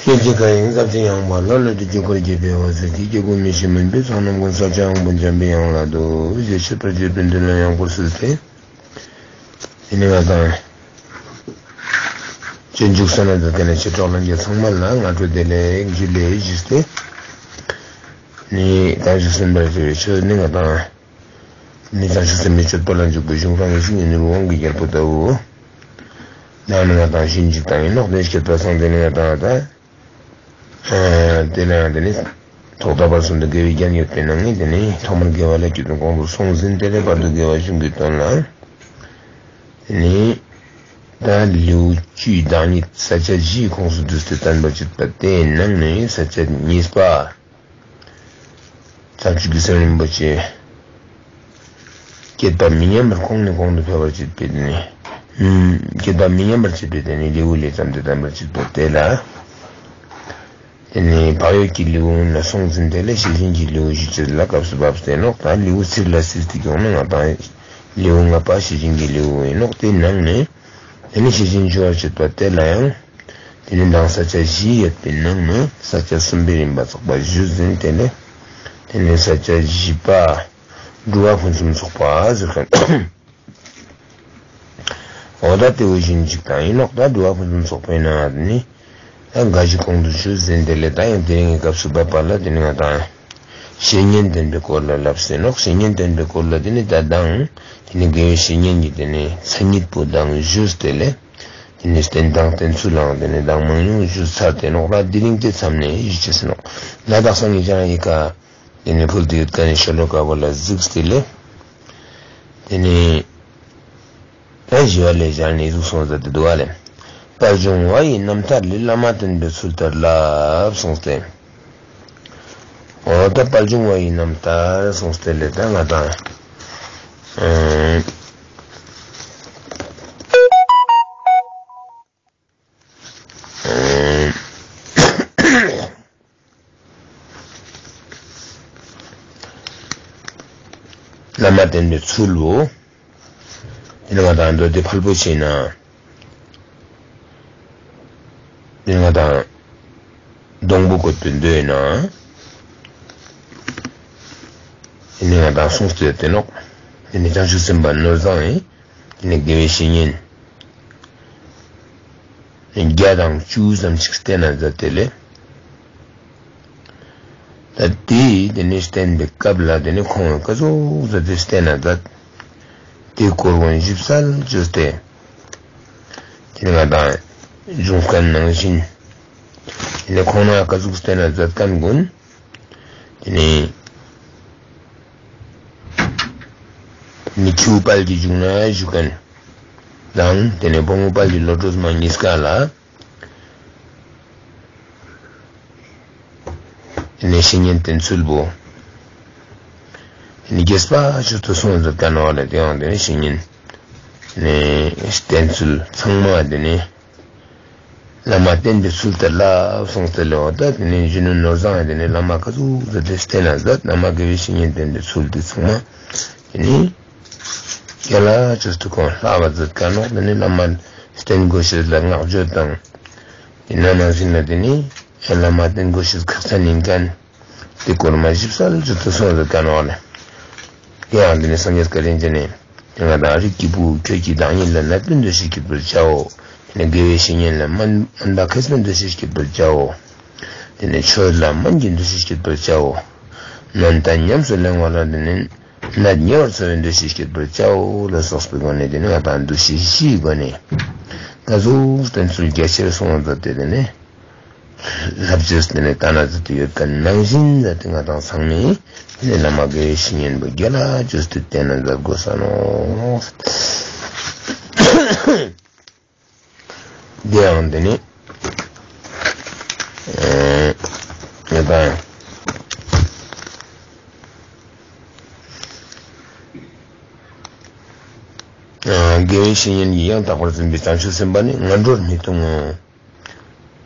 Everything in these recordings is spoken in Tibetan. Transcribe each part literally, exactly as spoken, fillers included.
སྐད་ཅིག་གང་ཡིན་ཚབས་ཆེན་ཡངས་པ་ལ། བློ་གྲོས་ཀྱི་འཁོར་གྱིས་སྤེལ་བ་ཟེར་གྱི། སྐྱེ་དགུའི་མི་ཤེས་མུན་པའི་ཚོགས་རྣམས་ཀུན། བསལ་བྱ་དབང་པོ་འཇམ་པའི་དབྱངས་ལ་འདུད་ཅེས། མཆོད་པར་བརྗོད་པའི་མདུན་ལ་ཡང་བསྐོར་གསོལ་ཏེ། དེ་ནས་ང་དང་སྤྱོད་འཇུག་བསོད་ནམས་དང་། དེ་ནས་ཆོས་གྲོགས་ལྷན་རྒྱས་ཚང་མ་ལ་སྔ་དྲོ་བདེ་ལེགས་འཇུ་ལེ་ཞུས་ཏེ། ནི་དང་ཞུ་སེམས་པར་བྱ་བའི་ཆོས་ནི་ང་དང་། ནི་བྱང་ཆུབ་སེམས་དཔའི་སྤྱོད་པ་ལ་འཇུག་པའི་གཞུང་རང་བཞིན་གྱི་ནོར་དབང་གི་རྒྱལ་པོ་ལྟ་བུ། ཡང་ན་ང་དང་ཞིབ་འཇུག་དང་ཡིན་ནོག་དེ་བཤད་པ་སང་དེ་ནི་ང་དང་ད། ཨ་དེ་ལ་ཡང་དེ་ནི་ཐོག་མཐའ་བར་གསུམ་དུ་དགེ་བའི་རྒྱན་ཡོད་པའི་ནང་ནས། དེ་ནི་ཐོག་མར་དགེ་བ་ལས་སྐྱེས་དོན་གོང་དུ་སོང་ཟིན། དེ་ལས་བར་དུ་དགེ་བ་གཞུང་གི་དོན་ལ། དེ་ནི་ད་ལེའུ་བཅུའི་བདག་ཉིད་ས་བཅད་བཞིའི་ཁོངས་སུ་བསྡུས་ཏེ་བསྟན་པར་བྱེད་པ། དེའི་ནང་ནས་ས་བཅད་གཉིས་པ། བྱང་ཆུབ་ཀྱི་སེམས་རིན་པོ་ཆེ། བསྐྱེད་པ་མི་ཉམས་པར་གོང་ནས་གོང་དུ་འཕེལ་བར་བྱེད་པའི་དེ་ནི། ཨུམ། བསྐྱེད་པ་མི་ཉམས་པར་བྱེད་པའི་དེ་ནི་ལེའུ་ལས་བརྩམས་ཏེ་བསྟན་པར་བྱེད་པ་དེ་ལ། དེ་ནི་བག་ཡོད་ཀྱི་ལེའུ་ལ་སོང་ཟིན། དེ་ལས་ཤེས་བཞིན་གྱི་ལེའུ་ཞུ་ཕྱིར་ལ་སྐབས་སུ་བབས་ཏེ་ནོག་ད་ལེའུ་ཚིག་ལ་ཚིག་ཏུ་ཡོང་ན་ང་དང་ལེའུ་ལྔ་པ་ཤེས་བཞིན་གྱི་ལེའུ་ཡིན་ནོག་དེའི་ནང་ནས། དེ་ནི་ཤེས་བཞིན་འགྱུར་བར་བྱེད་པ་དེ་ལ་ཡང་། དེ་ནི་མདང་ས་བཅད་བཞི་ཡོད་པའི་ནང་ནས་ས་བཅད་གསུམ་པའི་རིམ་པ་ཚོགས་པ་ཞུས་ཟིན། དེ་ནས་དེ་ནི་ས་བཅད་བཞི་པ་སྒྲུབ་པ་ཕུན་སུམ་ཚོགས་པ་ཟེར་མཁན། འོ་ད་དེ་འོས་བཞིན་ཅིག་དང་ཡིན་ནོག་ད་སྒྲུབ་པ་ཕུན་སུམ་ཚོགས་པའི་ནང་ནས་ད་འགའ་ཞིག་གོང་དུ་ཞུས་ཟིན། དེ་ལས་ད་ཡང་དེ་རིང་གི་སྐབས་སུ་བབས་པ་ལ་དེ་ནི་ང་དང་། བཤེས་གཉེན་བསྟེན་པའི་སྐོར་ལ་ལབ་ཟིན་ནོག་བཤེས་གཉེན་བསྟེན་པའི་སྐོར་ལ་དེ་ནི་ད་མདང་དེ་ནི་དགེ་བའི་བཤེས་གཉེན་གྱི་དེ་ནི་མཚན་ཉིད་པོ་མདང་ཞུས། དེ་ལས་དེ་ནི་བསྟེན་སྟངས་བསྟེན་ཚུལ་ལའང་དེ་ནི་མདང་མང་ཉུང་ཞུས་ཚར་ཏེ་ནོག་ལ་དེ་རིང་དེ་མཚམས་ནས་ཞུ་ཅེས་ཟེར་ནོག་ལ་དྭགས་སངས་རྒྱས་བྱང་ཡི་ག་དེ་ནི་ཕུལ་དུ་ཡོད་མཁན་ནི་ཤོ་ལོ་ཀ་པོ་ལ་གཟིགས། དེ་ལས་དེ་ནི། ད་ཞི་བ་ལྷས་སྦྱར་ནས་གཟུགས་སོང་ཟེར་ཏེ་འདུག་བ་ལས། དཔལ་འབྱུང་བ་ཡི་རྣམ་ཐར་ལས། བླ་མ་བསྟེན་པའི་ཚུལ་ལྟར་ལབ་གསུངས་ཏེ། འོ་ད་དཔལ་འབྱུང་བ་ཡི་རྣམ་ཐར་གསུངས་ཏེ་ལས་ད་ང་དང་། ཨ། ཨ། བླ་མ་བསྟེན་པའི་ཚུལ་ལོ། དེ་ནི་ང་དང་མདོ་སྡེ་ཕལ་པོ་ཆེ་ན། དེ་ནི་ང་དང་སྡོང་པོ་བཀོད་པའི་མདོ་ཡིན་ན། དེ་ནི་ང་དང་གསུངས་ཏེ་ཡོད་དེ་ནོག་དེ་ནི་བྱང་ཆུབ་སེམས་དཔའ་ནོར་བཟང་ཡིན། དེ་ནི་དགེ་བའི་བཤེས་གཉེན། བརྒྱ་དང་བཅུ་ཙམ་ཞིག་བསྟེན་ན་མཛད་དེ་ལས། ད་དེ་དེ་ནས་བསྟེན་པའི་སྐབས་ལ་དེ་ནས་ཁོང་གིས་ག་ཟུག་མཛད་དེ་བསྟེན་ན་མཛད། དེ་སྐོར་ཀུན་ཞིབ་གསལ་བཅོས་ཏེ། དེ་ནས་ང་དང་འབྱུང་མཁན་ནང་བཞིན། དེ་ནས་ཁོང་ན་ག་ཟུག་བསྟེན་ན་མཛད་མཁན་ཀུན། དེ་ནས་མི་ཁྱིའུ་དཔལ་གྱི་འབྱུང་གནས་བཞུགས་མཁན་དང་། དེ་ནས་བུ་མོ་དཔལ་གྱི་བློ་གྲོས་མ་གཉིས་ཀ་ལ། དེ་ནས་བཤེས་གཉེན་བསྟེན་ཚུལ་བོ། དེ་ནས་རྒྱས་པ་ཞིག་ཏུ་གསུངས་ཟེར་ག་ནོག་ལ། དེ་ཡང་དེ་ནས་བཤེས་གཉེན་ནས་བསྟེན་ཚུལ་ཚང་མ་དེ་ནས། བླ་མ་བསྟེན་པའི་ཚུལ་དེ་ལ་གསུངས་ཏེ་ལོ། ད་དེ་ནས་གཞོན་ནུ་ནོར་བཟང་དེ་ནས་བླ་མ་ག་ཟུག་ཟེར་ཏེ་བསྟེན་ན་མཛད། བླ་མ་དགེ་བའི་བཤེས་གཉེན་བསྟེན་པའི་ཚུལ་དེ་ཚང་མ་དེ་ནས་རྒྱ་ལ་བཅོས་ཏེ་ཁོང་ལྷག་པ་མཛད་ག་ནོག་དེ་ནས་བླ་མ་བསྟེན་དགོས་ཤེས་ལ་བསྔགས་བརྗོད་དང་། དེ་ནང་ནང་བཞིན་ལ་དེ་ནས་བླ་མ་བསྟེན་དགོས་ཤེས་ཁག་ཅན་ཡིན་མཁན། དེ་སྐོར་མ་ཞིབ་གསལ་བཅོས་ཏེ་གསུངས་ཟེར་ག་ནོག་ལ། དེ་ཡང་དེ་ནས་སངས་རྒྱས་བཀའ་དྲིན་ཅན་ནས། དེ་ང་དང་རིགས་ཀྱི་བུ་ཁྱོད་ཀྱིས་བདག་ཉིད་ལ། གནོད་པའི་འདུ་ཤེས་བསྐྱེད་པར་བྱའོ། དེ་ནས་དགེ་བའི་བཤེས་གཉེན་ལ། དམན་དམན་པ་མཁས་པའི་འདུ་ཤེས་བསྐྱེད་པར་བྱའོ། དེ་ནས་ཆོས་ལ་དམན་གྱི་འདུ་ཤེས་བསྐྱེད་པར་བྱའོ། ནན་ཏན་ཉམས་སུ་ལེན་པ་ལ་དེ་ནས་གནད་ཉེ་བར་འཚོ་བའི་འདུ་ཤེས་བསྐྱེད་པར་བྱའོ་ལ་སོགས་པའི་སྒོ་ནས་དེ་ནས་ང་དང་འདུ་ཤེས་བཞིའི་སྒོ་ནས་ག་ཟུག་བསྟེན་ཚུལ་རྒྱ་ཆེར་གསུངས་པ་མཛད་དེ་དེ་ནས། ལྷབ་ཅེས་དེ་ནས་ལྟ་ན་ཟེར་དུ་ཡོད་མཁན་ནང་བཞིན་ཟེར་ཏེ་ང་དང་ཚང་མས་དེ་ནས་བླ་མ་དགེ་བའི་བཤེས་གཉེན་པོ་རྒྱ་ལ་བཅོས་ཏེ་བསྟེན་ན་མཛད་དགོས་ས་ནོ། དེའང་དེ་ནས་ཨ་ང་དང་ཨ་དགེ་བའི་བཤེས་གཉེན་གྱིས་ཡང་དག་པར་འཛིན་པའི་བྱང་ཆུབ་སེམས་དཔའ་ནི་ངན་འགྲོར་མི་ལྟུང་ངོ་།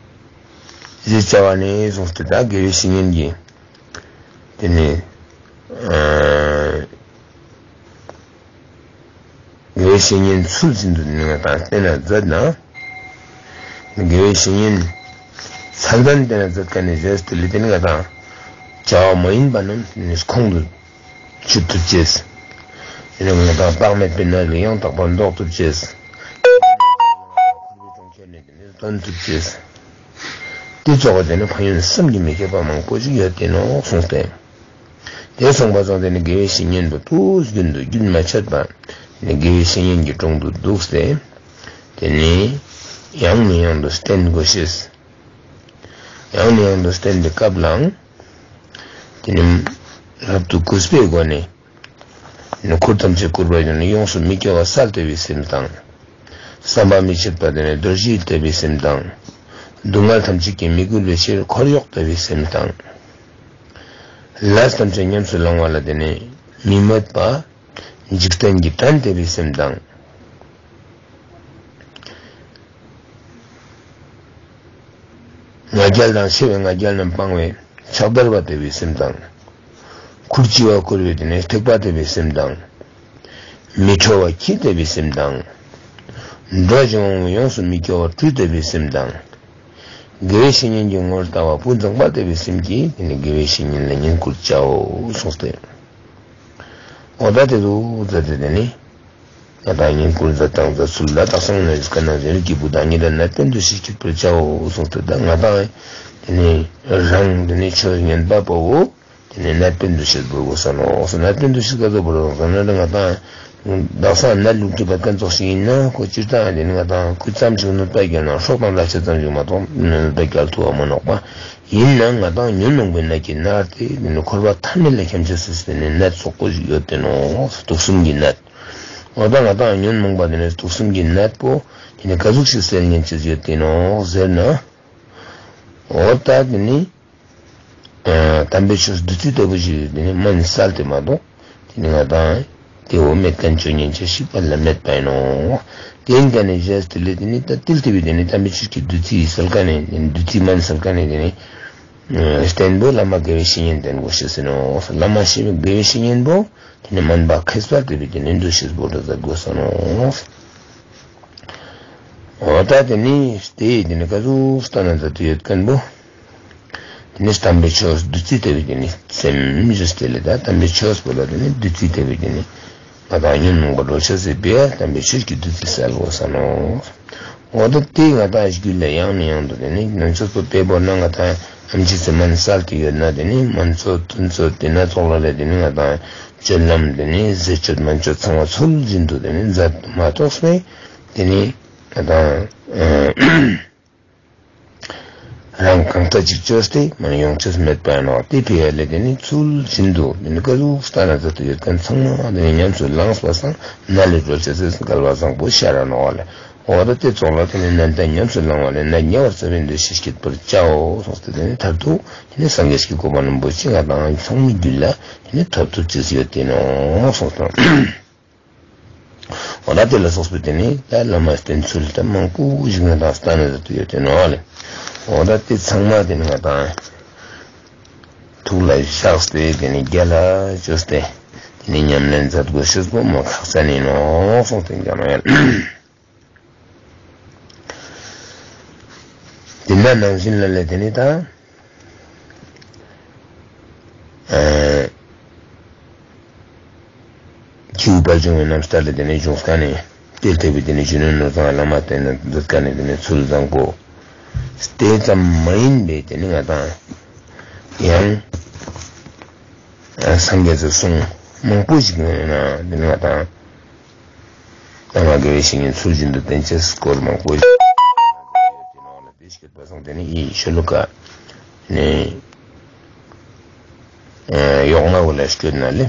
ཞེས་བྱ་བ་ནས་གསུངས་ཏེ། ད་དགེ་བའི་བཤེས་གཉེན་གྱིས་དེ་ནས་ཨ་དགེ་བའི་བཤེས་གཉེན་ཚུལ་བཞིན་དུ་ནི་ང་དང་བསྟེན་ན་མཛད་ན། དགེ་བའི་བཤེས་གཉེན་ཚ་ ཐར་པ་དེ་ནས་མཛད་མཁན་ནི་རྗེས་དེ་ལས་དེ་ནི་ང་དང་བྱ་བ་མ་ཡིན་པ་རྣམས་ནི་ཁོང་དུ་ཆུད་ཐུབ་ཅེས། དེ་ནི་ང་དང་བག་མེད་པའི་ནད་ལས་ཡང་དག་པར་ཟློག་ཐུབ་ཅེས། འཁོར་བའི་གྲོང་ཁྱེར་ནས་དེ་ནི་བཏོན་ཐུབ་ཅེས། དེ་ཙོགས་པ་དེ་ནི་ཕན་ཡོན་བསམ་གྱིས་མི་ཁྱབ་པ་མང་པོ་ཞིག་ཡོད་དེ་ནོ་གསུངས་ཏེ། དེ་གསུངས་པ་ཙང་དེ་ནི་དགེ་བའི་བཤེས་གཉེན་པོ་དུས་རྒྱུན་དུ་རྒྱུན་མ་ཆད་པ་དེ་ནི་དགེ་བའི་བཤེས་གཉེན་གྱི་དྲུང་དུ་འདུག་སྟེ། དེ་ནི་ཡང་ནས་ཡང་དུ་བསྟེན་དགོས་ཤེས། ཡང་ནས་ཡང་དུ་བསྟེན་པའི་སྐབས་ལའང་། དེ་ནི་རབ་ཏུ་གུས་པའི་སྒོ་ནས། ནི་ཁུར་ཐམས་ཅད་བསྐུར་བ་ཡིན་ནི་ཡོངས་སུ་མི་སྐྱོ་བ་སེལ་ཏེ་བའི་སེམས་དང་། བསམ་པ་མི་ཕྱེད་པ་དེ་ནི་རྡོ་རྗེའི་ལྟ་བུའི་སེམས་དང་། སྡུག་བསྔལ་ཐམས་ཅད་ཀྱིས་མི་གོས་པའི་ཕྱིར་འཁོར་གཡོག་ལྟ་བུའི་སེམས་དང་། ལས་ཐམས་ཅད་ཉམས་སུ་བླང་བ་ལ་དེ་ནི་མི་མོས་པ། འཇིག་རྟེན་གྱི་བྲན་ལྟ་བུའི་སེམས་དང་། ང་རྒྱལ་དང་ཆེ་བའི་ང་རྒྱལ་རྣམས་སྤང་བའི་ཕྱག་བདར་བ་ལྟ་བུའི་སེམས་དང་། ཁུར་ལྕི་བ་བསྐུར་བའི་དེ་ནས་ཐེག་པ་ལྟ་བུའི་སེམས་དང་། མི་ཁྲོ་བ་ཁྱི་ལྟ་བུའི་སེམས་དང་། འགྲོ་བྱུང་ཡོངས་སུ་མི་སྐྱོ་བ་སྤྲུལ་ལྟ་བུའི་སེམས་དང་། དགེ་བའི་བཤེས་གཉེན་གྱི་ངོ་བོར་ལྟ་བ་བུ་མཛངས་པ་ལྟ་བུའི་སེམས་ཀྱིས་དེ་ནི་དགེ་བའི་བཤེས་གཉེན་ལ་བསྙེན་བཀུར་བྱའོ་གསུངས་ཏེ། འོ་ད་དེ་ཚོ་མཛད་དེ་དེ་ནི། ང་དང་བསྙེན་བཀུར་མཛད་དང་མཛད་ཚུལ་ལ་དག་སང་ནས་ཀ་ན་རེ་རེ་སྐྱེས་བུ་དང་ཉེ་དུ་ནད་པའི་འདུ་ཤེས་བསྐྱེད་པར་བྱའོ་གསུངས་ཏེ། ད་ང་དང་དེ་ནི་རང་དེ་ནི་ཆོས་ཉན་པ་པོ་དེ་ནི་ནད་པའི་འདུ་ཤེས་བོར་དགོས་ས་ནོ། ནད་པའི་འདུ་ཤེས་ག་ཚོད་བོར་དགོས་ས་ན། ང་དང་དག་སང་ནད་ལུགས་མཁྲིས་པ་ཀན་ཙོགས་ཤིག་ཡིན་ན་ཁོ་སྤྱིར་བཏང་དེ་ནི་ང་དང་ཁོ་ཙམ་ཞིག་ནུས་པ་བརྒྱབ་ན་སྲོག་དང་ལྷ་ཆ་ཙམ་ཞིག་མ་གཏོགས་ནུས་པ་བརྒྱབ་ཐུབ་པ་མ་ནོག་པ། ཡིན་ནའང་ང་དང་ཉོན་མོངས་པའི་ནད་ཀྱིས་མནར་ཏེ་དེ་ནི་འཁོར་བ་མཐའ་མེད་ལ་འཁྱམས་ཆ་སྲིད་དེ་ནི་ནད་སོག་པོ་ཞིག་ཡོད་དེ་ནོ། དུག་གསུམ་གྱི་ནད། འོ་ད་ང་དང་ཉོན་མོངས་པ་དེ་ནི་དུག་གསུམ་གྱི་ནད་པོ་དེ་ནི་ག་ཟུག་ཞིག་སེལ་ཉན་ཆེད་ཡོད་དེ་ནོ་ཟེར་ན། འོ་ད་དེ་ནི་ཨ་དམ་པའི་ཆོས་བདུད་རྩི་ལྟ་བུ་ཞིག་དེ་ནི་སྨན་བསལ་ཏེ་མ་གཏོགས་དེ་ནི་ང་དང་དེ་འོ་མེད་ཀན་ཆོས་ཉན་ཆེད་ཞིག་པ་ལ་མེད་པ་ཡིན་ནོ། དེ་ཡིན་ཀ་ནས་རྗེས་དེ་ལས་དེ་ནི་ད་ཏིལ་ལྟ་བུའི་དེ་ནི་དམ་པའི་ཆོས་ཀྱི་བདུད་རྩི་བསལ་ཀ་ནས་བདུད་རྩི་སྨན་བསལ་ཀ་ནས་དེ་ནི། བསྟེན་པོ་བླ་མ་དགེ་བའི་བཤེས་གཉེན་བསྟེན་དགོས་ཤེས་ཟེར་ནོ། བླ་མ་ཞེས་པའི་དགེ་བའི་བཤེས་གཉེན་པོ་དེ་ནི་སྨན་པ་མཁས་པ་དེ་བས་དེ་ནི་འདུ་ཤེས་པོ་འདྲ་ཟ་དགོས་ས་ནོ། འོ་ད་དེ་ནི་དེ་ཡི་དེ་ནི་ག་ཟུག་ལྟ་ན་ད་དུ་ཡོད་མཁན་པོ། དེ་ནི་དམ་པའི་ཆོས་བདུད་རྩི་ལྟ་བུའི་དེ་ནི་སེམས་བཞི་སྟེ་ལས་ད་དམ་པའི་ཆོས་པོ་ལ་དེ་ནི་བདུད་རྩི་ལྟ་བུའི་དེ་ནི། ང་དང་ཉོན་མོངས་པ་འགྲོ་ཆ་སྲིད་པས་དམ་པའི་ཆོས་ཀྱི་བདུད་རྩི་བསལ་དགོས་ས་ནོ། འོ་ད་དེ་ང་དང་རྒྱུད་ལ་ཡང་ནས་ཡང་དུ་དེ་ནི་ནང་ཆོས་པོ་དཔེ་བོར་ན་ང་དང་ཨམ་ཆི་ཚེ་སྨན་བསལ་གྱི་ཡོད་ན་དེ་ནི་སྨན་ཚོགས་བསྟུན་ཚོགས་དེ་ན་ཚོགས་ལ་ལས་དེ་ནི་ང་དང་སྤྱོད་ལམ་དེ་ནི་ཟས་སྤྱོད་སྨན་སྤྱོད་ཚང་བ་ཚུལ་བཞིན་དུ་དེ་ནི་མཛད་མ་གཏོགས་པས་དེ་ནི་ང་དང་། རང་གང་ལྟར་ཅིག་བཅོས་ཏེ་མ་ཡོང་ཆེས་མེད་པ་ཡིན་ནོ། དེ་ཕི་ཡ་ལས་དེ་ནི་ཚུལ་བཞིན་དུ་དེ་ནི་ཀ་ཟུག་ལྟ་ན་ཚོད་དུ་ཡོད་མཁན་ཚང་མ་དེ་ནི་ཉམས་སུ་བླངས་པ་སང་ན་ལས་གྲོལ་ཆེས་སེ་སྐལ་བ་བཟང་པོ་ཤར་ར་ནོ་བ་ལས། འོ་ད་དེ་ཙོགས་ལ་དེ་ནི་ནན་ཏན་ཉམས་སུ་བླང་བ་ལས་ནད་ཉེ་བར་བྱེད་པའི་འདུ་ཤེས་བསྐྱེད་པར་བྱའོ་གསུངས་ཏེ། དེ་ནི་མཐར་ཐུག་དེ་ནི་སངས་རྒྱས་ཀྱི་གོ་འཕང་རིན་པོ་ཆེ་ང་དང་ཚང་མའི་རྒྱུད་ལ་དེ་ནི་ཐོབ་ཐུབ་ཅེས་ཡོད་དེ་ནོ་གསུངས་དང་། འོ་ད་དེ་ལ་སོགས་པའི་དེ་ནི་ད་བླ་མ་བསྟེན་ཚུལ་ད་མང་པོ་ཞིག་ང་དང་ལྟ་ན་ད་དུ་ཡོད་དེ་ནོ་ལེ། འོ་ད་དེ་ཚང་མ་དེ་ནི་ང་དང་ཐུགས་ལ་བཞག་སྟེ་དེ་ནི་རྒྱ་ལ་བཅོས་ཏེ་དེ་ནི་ཉམས་ལེན་མཛད་དགོས་ཤེས་པོ་མ་ཁག་ཅན་ཡིན་ནོ་གསུངས་ཏེ་འཇམ་ཡང་དེ་ན་ནང་བཞིན་ལ་ལས་དེ་ནི་ད། ཨ། ཁྱེའུ་དཔལ་འབྱུང་བའི་རྣམ་ཐར་ལས་དེ་ནི་འབྱུང་དཀའ་ནས་ཏིལ་ལྟ་བུའི་དེ་ནི་གཞོན་ནུ་ནོར་བཟང་བླ་མ་བསྟེན་ན་མཛད་དཀའ་ནས་དེ་ནི་ཚུལ་བཟང་པོ། དེ་ཙམ་མ་ཡིན་པའི་དེ་ནི་ང་དང་ཡང་སངས་རྒྱས་ཀྱི་གསུང་མང་པོ་ཞིག་ཡོད་ན་དེ་ནི་ང་དང་བླ་མ་དགེ་བའི་བཤེས་གཉེན་ཚུལ་བཞིན་དུ་བསྟེན་ཅེས་སྐོར་མང་པོ་ཞིག་ཡོད་དེ་ནོ་ལ་དེ་ཤོད་པ་སང་དེ་ནི་ཡི་ཤོ་ལོ་ཀ་ནི། ཨ། གཡོག་མ་བོ་ལ་སྐྱོད་ན་ལེ།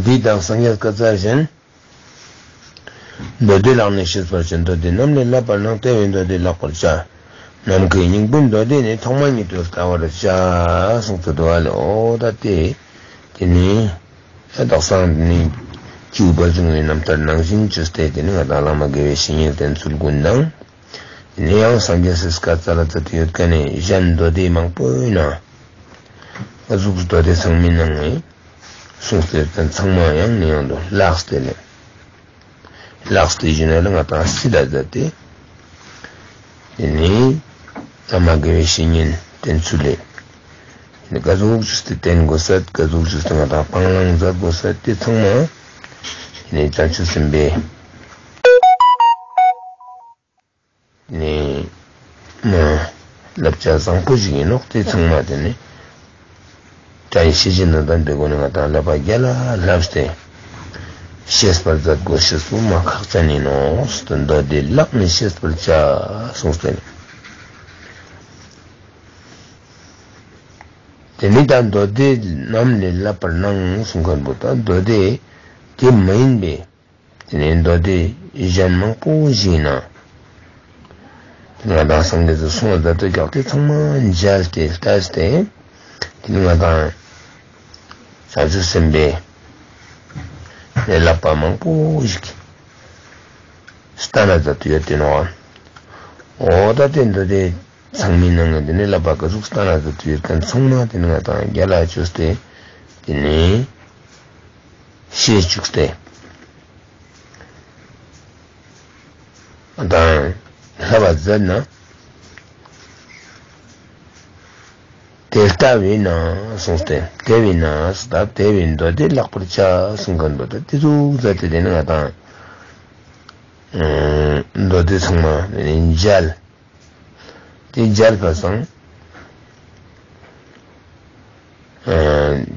འདི་དང་སངས་རྒྱས་བཀའ་སྩལ་བཞིན། མདོ་སྡེ་ལག་ལེན་ཤེས་པར་བྱ། མདོ་སྡེ་རྣམས་ལས་བསླབ་པ་ན། ལྟེ་བའི་མདོ་སྡེ་ལེགས་པར་བྱ། ནམ་མཁའི་སྙིང་པོའི་མདོ་སྡེ་ནི། ཐོག་མ་ཉིད་དུ་ལྟ་བར་བྱ། གསུངས་ཏེ་འདུག་པ་ལེ། འོ་ད་དེ་དེ་ནི་ད་དག་སང་དེ་ནི་ཁྱེའུ་དཔལ་འབྱུང་བའི་རྣམ་ཐར་ནང་བཞིན་བཅོས་ཏེ་དེ་ནི་ང་དང་བླ་མ་དགེ་བའི་བཤེས་གཉེན་བསྟེན་ཚུལ་ཀུན་དང་། ནས་ཡང་སངས་རྒྱས་སི་བཀའ་སྩལ་ལ་མཛད་དེ་ཡོད་མཁན་ནི་གཞན་མདོ་སྡེ་མང་པོའི་ནང་ག་ཟུག་མདོ་སྡེ་ཚང་མའི་ནང་ནས་གསུངས་ཏེ་ཡོད་མཁན་ཚང་མ་ཡང་ནས་ཡང་དུ་བཀླགས་ཏེ་ལས། ལགས་ཏེ་བཞིན་ལ་ང་དང་སྲིད་ལ་མཛད་དེ། དེ་ནས་བླ་མ་དགེ་བའི་བཤེས་གཉེན་བསྟེན་ཚུལ་ལས། དེ་ནས་ག་ཟུག་ཅིག་སྟེ་བསྟེན་དགོས་ས། ག་ཟུག་ཅིག་སྟེ་ང་དང་སྤང་བླང་མཛད་དགོས་ས་དེ་ཚང་མ། དེ་ནས་བྱང་ཆུབ་སེམས་དཔའི་ནས་མ་བསླབ་བྱ་བཟང་པོ་ཞིག་ཡིན་ནོག་དེ་ཚང་མ་དེ་ནས། བཀྲ་ཤིས་ཤེས་བཞིན་དུ་དམ་པའི་སྒོ་ནས་ང་དང་བསླབ་པ་རྒྱལ་ལ་བསླབས་ཏེ། ཤེས་པར་མཛད་དགོས་ཤེས་སུ་མ་ཁག་ཅན་ཡིན་ནོ། མདོ་སྡེ་བཀླགས་ནས་ཤེས་པར་བྱ་གསུངས་ཏེ། དེ་ནས་ད་མདོ་སྡེ་རྣམས་ལས་བསླབ་པར་གནང་གསུང་མཁན་པོ་ད་མདོ་སྡེ་དེ་མ་ཡིན་པའི། དེ་ནས་མདོ་སྡེ་གཞན་མང་པོ་ཞིག་ན། དེ་ང་དང་སངས་རྒྱས་སུ་གསུང་བ་མཛད་དུ་ཀྱང་དེ་ཚང་མ་མཇལ་ཏེ་ལྟས་ཏེ། དེ་ནས་ང་དང་བྱང་ཆུབ་སེམས་དཔའི་བསླབ་པ་མང་པོ་ཞིག་བསྟན་ན་མཛད་དུ་ཡོད་དེ་ནོ། འོ་ད་དེ་མདོ་སྡེ་ཚང་མའི་ནང་ནས་དེ་ནས་བསླབ་པ་ག་ཟུག་བསྟན་ན་མཛད་དུ་ཡོད་མཁན་ཚང་མ་དེ་ནས་ང་དང་རྒྱལ་ལ་བཅོས་ཏེ། དེ་ནས་ཤེས་བཅུག་སྟེ། དང་བསླབ་པ་མཛད་ན། དེ་ལྟ་བས་ན་གསུངས་ཏེ། དེ་བས་ན་ཟེར་ད་དེ་བས་མདོ་སྡེ་བཀླག་པར་བྱ་གསུང་མཁན་པོ་ད་དེ་ཟུག་མཛད་དེ་དེ་ནི་ང་དང་མདོ་སྡེ་ཚང་མ་མཇལ། དེ་མཇལ་བ་སང་།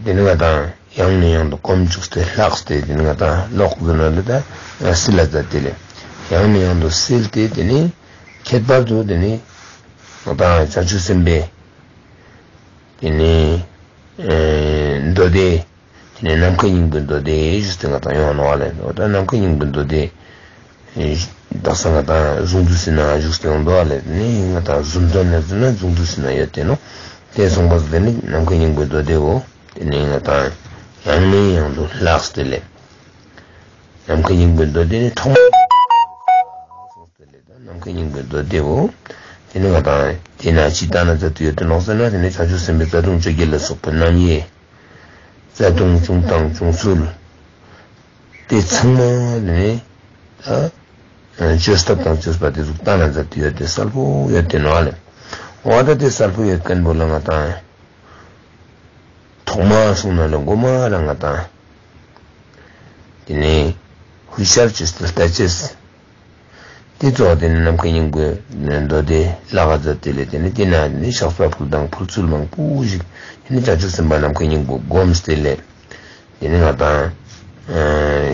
དེ་ནི་ང་དང་ཡང་ནས་ཡང་དུ་སྒོམ་བཅུག་སྟེ་ལྷགས་ཏེ་དེ་ནི་ང་དང་ཀློག་ཟེར་ན་ལ་ད་སིལ་ལ་མཛད་དེ་ལས། ཡང་ནས་ཡང་དུ་སིལ་ཏེ་དེ་ནི་ཁྱད་པར་དུ་དེ་ནི་ང་དང་བྱང་ཆུབ་སེམས་དཔའི་དེ་ནི་མདོ་སྡེ། དེ་ནས་ནམ་མཁའི་སྙིང་པོའི་མདོ་སྡེ་ཞུས་ཏེ་ང་དང་ཡོང་ནོ་བ་ལས། འོ་ད་ནམ་མཁའི་སྙིང་པོའི་མདོ་སྡེ་དག་ས་ང་དང་གཟུངས་བསྡུས་ཟེར་ན་བཞུགས་ཏེ་ཡོང་འདུག་བ་ལས། དེ་ནས་ང་དང་གཟུངས་བསྡུས་ན་ཟེར་ན་གཟུངས་བསྡུས་ཟེར་ན་ཡོད་དེ་ནོ། དེ་སོང་པ་སོ་དེ་ནི་ནམ་མཁའི་སྙིང་པོའི་མདོ་སྡེའོ། དེ་ནས་ང་དང་ཡང་ནས་ཡང་དུ་ལྷགས་ཏེ་ལས། ནམ་མཁའི་སྙིང་པོའི་མདོ་སྡེ་ནི་ཐོག་མ། ནམ་མཁའི་སྙིང་པོའི་མདོ་སྡེའོ། དེ་ནི་ང་དང་དེ་ན་ཅི་ལྟ་ན་མཛད་དུ་ཡོད་དེ་ནོ་ཟེར་ན་དེ་ནི་བྱང་ཆུབ་སེམས་དཔའི་རྩ་ལྟུང་བཅོ་བརྒྱད་ལ་སོགས་པའི་རྣམ་དབྱེ། རྩ་ལྟུང་བྱུང་དང་བྱུང་ཚུལ། དེ་ཚང་མ་ནི་ད་བཅོས་ཐབས་དང་བཅོས་པ་དེ་ཚོ་བཏང་ན་མཛད་དེ་ཡོད་དེ་གསལ་པོ་ཡོད་དེ་ནོ་ལེ། འོ་ད་དེ་གསལ་པོ་ཡོད་མཁན་པོ་ལ་ང་དང་ཐོག་མ་གསུངས་ན་ལ་མགོ་མ་རང་ང་དང་དེ་ནས་ཧུ་ཤར་བཅོས་ཏེ་ལྟ་ཅེས། དེ་གཙོ་བོ་དེ་ནི་ནམ་མཁའི་སྙིང་པོའི་མདོ་སྡེ་བཀླག་ག་མཛད་དེ་ལས། དེ་ནི་དེ་ན་ནི་བཤགས་པ་ཕུལ་དང་ཕུལ་ཚུལ་མང་པོ་ཞིག་དེ་ནི་བྱང་ཆུབ་སེམས་དཔའ་ནམ་མཁའི་སྙིང་པོ་བསྒོམས་ཏེ་ལས། དེ་ནི་ང་དང་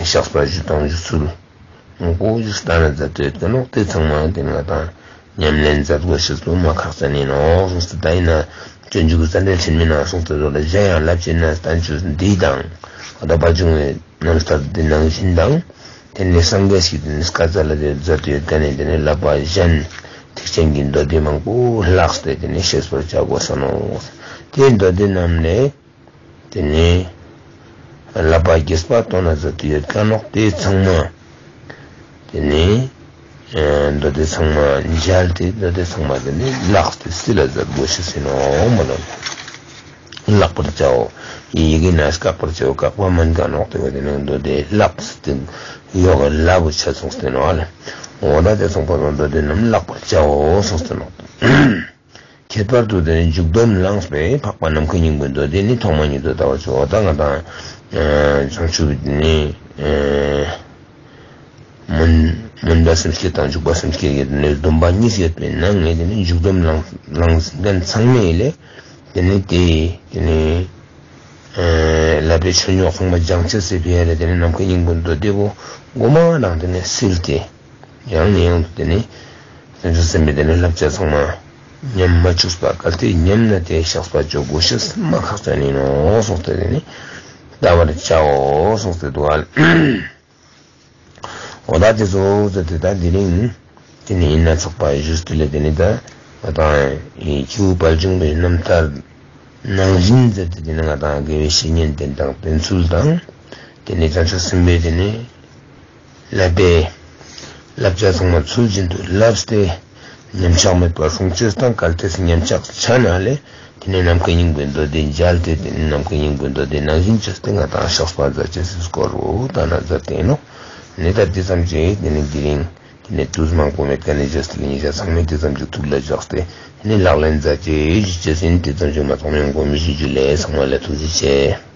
བཤགས་པ་ཞུ་དང་ཞུ་ཚུལ་མང་པོ་ཞིག་བསྟན་ན་མཛད་དེ་ཡོད་དེ་ནོ། དེ་ཚང་མ་དེ་ནི་ང་དང་ཉམས་ལེན་མཛད་དགོས་ཤེས་པོ་མ་ཁག་ཅན་ཡིན་ནོ་གསུངས་ཏེ། ད་ཡིན་ན་སྤྱོད་འཇུག་གི་རྩ་འགྲེལ་ཆེན་མོའི་ནང་གསུངས་ཏེ་ཡོད་ལ། གཞན་ཡང་བསླབ་བྱའི་རྣམ་བསྟན་བཅོས་འདི་དང་། འོ་ད་པར་བྱུང་བའི་རྣམ་ཐར་འདི་ནང་བཞིན་དང་། དེ་ནས་སངས་རྒྱས་ཤིག་དེ་ནས་བཀའ་སྩལ་ལ་དེ་མཛད་དེ་ཡོད་མཁན་ནི་དེ་ནས་བསླབ་པ་གཞན་ཐེག་ཆེན་གྱི་མདོ་སྡེ་མང་པོ་ལྷགས་ཏེ་དེ་ནས་ཤེས་པར་བྱ་དགོས་ས་ནོ། དེའི་མདོ་སྡེ་རྣམས་ལས་དེ་ནས་བསླབ་པ་རྒྱས་པ་སྟོན་ན་མཛད་དེ་ཡོད་མཁན་ནོ། དེ་ཚང་མ་དེ་ནས་མདོ་སྡེ་ཚང་མ་མཇལ་ཏེ་མདོ་སྡེ་ཚང་མ་དེ་ནས་བཀླགས་ཏེ་སིལ་ལ་མཛད་དགོས་ཤེས་ཡིན་ནོ་མ་ལོ། བཀླག་པར་བྱའོ། ཡི་གེ་ན་བཀག་པར་བྱའོ། བཀག་པ་མིན་དགའ་ནོག་དེ་བ་དེ་ནི་མདོ་སྡེ་བཀླགས་ཏེ་ཡོག་ལ་བུ་ཆ་ཚོགས་ཏེ་ནོ་ལ། འོ་ན་དེ་ཚོགས་པ་དང་མདོ་སྡེ་རྣམས་བཀླག་པར་བྱའོ་གསུངས་ཏེ་ནོ། ཁྱད་པར་དུ་དེ་ནི་འཇུག་སྡོམ་བླངས་པས་འཕགས་པ་ནམ་མཁའི་སྙིང་པོའི་མདོ་སྡེ་ནི་ཐོག་མ་ཉིད་དུ་ལྟ་བར་བྱའོ། ད་ང་དང་བྱང་ཆུབ་ནི། མུན་མུན་པ་སེམས་བསྐྱེད་དང་འཇུག་པ་སེམས་བསྐྱེད་ཀྱི་ནི་སྡོམ་པ་གཉིས་ཡོད་པའི་ནང་ནས་དེ་ནི་འཇུག་སྡོམ་བླངས་བླངས་མཁན་ཚང་མས་ལས་དེ་ནི་དེ་དེ་ནི་བསླབ་པའི་ཆོས་ཉོག་ཚང་མ་སྦྱང་ཆེད་སེ་ཕི་ཡ་ལས་དེ་ནི་ནམ་མཁའི་སྙིང་པོའི་མདོ་སྡེ་པོ་མགོ་མ་རང་དེ་ནི་སིལ་ཏེ་ཡང་ནས་ཡང་དུ་དེ་ནི་བྱང་ཆུབ་སེམས་དཔའི་དེ་ནི་བསླབ་བྱ་ཚང་མ་ཉམས་མ་བཅུག་པ་གལ་ཏེ་ཉམས་ན་དེ་བཤགས་པ་བཅོ་དགོས་ཤེས་མ་ཁག་ཅན་ཡིན་ནོ་གསུངས་ཏེ་དེ་ནི་ལྟ་བར་བྱའོ་གསུངས་ཏེ་འདུག་ཨ། འོ་ད་དེ་ཚོ་ཟེར་ཏེ་ད་དེ་རིང་དེ་ནི་ཡིན་ན་ཚོགས་པ་ཞུས་ཏེ་ལས་དེ་ནི་ད་ང་དང་ཡི་ཁྱེའུ་དཔལ་འབྱུང་པའི་རྣམ་ཐར་ནང་བཞིན་ཟེར་ཏེ་དེ་ནི་ང་དང་དགེ་བའི་བཤེས་གཉེན་བསྟེན་དང་བསྟེན་ཚུལ་དང་དེ་ནི་བྱང་ཆུབ་སེམས་དཔའི་དེ་ནི་བསླབ་པའི་བསླབ་བྱ་ཚང་མ་ཚུལ་བཞིན་དུ་བསླབས་ཏེ་ ཉམས་ཆག་མེད་པར་སྲུང་ཕྱིར་དང་། གལ་ཏེ་ཉམས་ཆག་ཆ་ན་ལས། དེ་ནས་ནམ་མཁའི་སྙིང་པོའི་མདོ་སྡེ་མཇལ་ཏེ། དེ་ནས་ནམ་མཁའི་སྙིང་པོའི་མདོ་སྡེ་ནང་བཞིན་བྱས་ཏེ་ང་དང་བཤགས་པ་མཛད་ཅེས་སུ་བསྐོར་རོ། ད་ན་མཛད་དེ་ནོ། ནི་ད་དེ་ཙམ་གྱིས་དེ་ནས་དེ་རིང་དེ་ནས་དུས་མང་པོ་མེད་ཀ་ནས་བྱས་ཏེ་ཉིན་ཞག་ཚང་མས་དེ་ཙམ་གྱིས་ཐུགས་ལ་བཞག་སྟེ། དེ་ནས་ལག་ལེན་མཛད་ཅེས་ཞུ་ཅེས་ཡིན། དེ་ཙམ་གྱིས་མ་ཐོགས་མེད་དགོངས་མི་ཞུ་རྒྱུ་ལས། ཚང་མ་ལ་ཐུགས་རྗེ་ཆེ།